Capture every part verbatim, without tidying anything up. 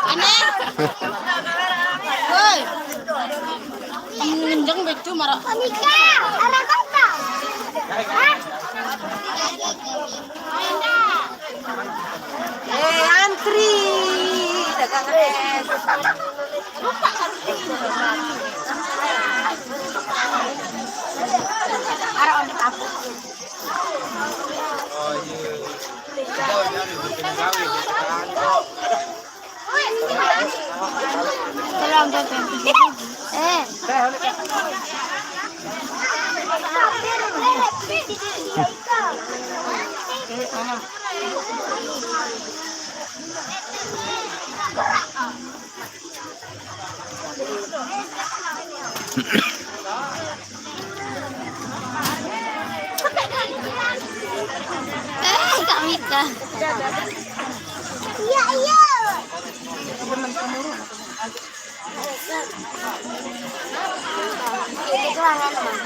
Aneh. Woi. Ngenjeng bedu marah. Monica, arah kota. Hah? Eh, antri. Dagang es. Arah on the top. Eh, Kak Mika. Iya, iya. Itu ruangan, Mas.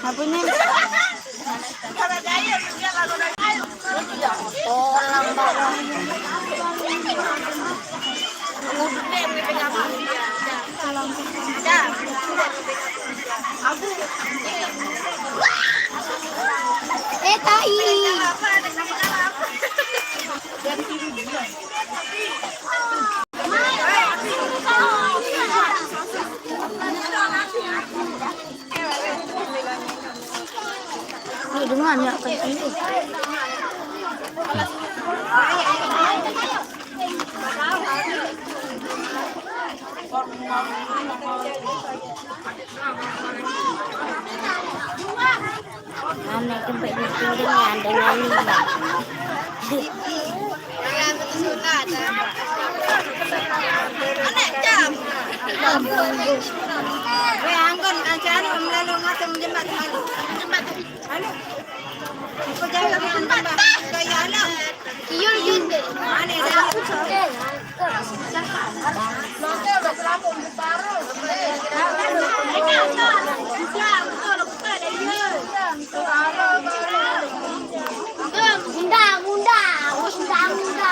Apa ini? Eh, tai. Ini dengan ya, kan? Ame kempek di pinggan ya, ada nyanyi. Anak jam. Weh, anggon kancane mlalu ngadem jembatan malu. Jembatan. Halo. Kok jalan jembatan? Kayak anak. Iya, iya. Aneh dah. Bunda, bunda, bunda, bunda.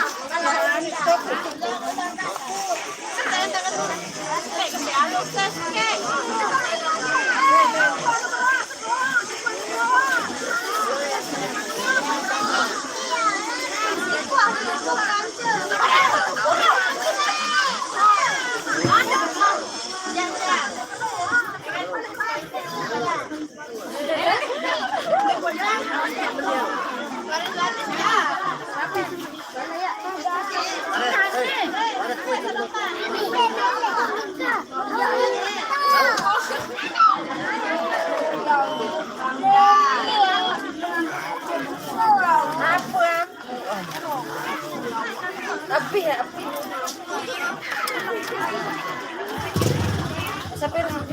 Apa? Api ya, api. Sampai rumah.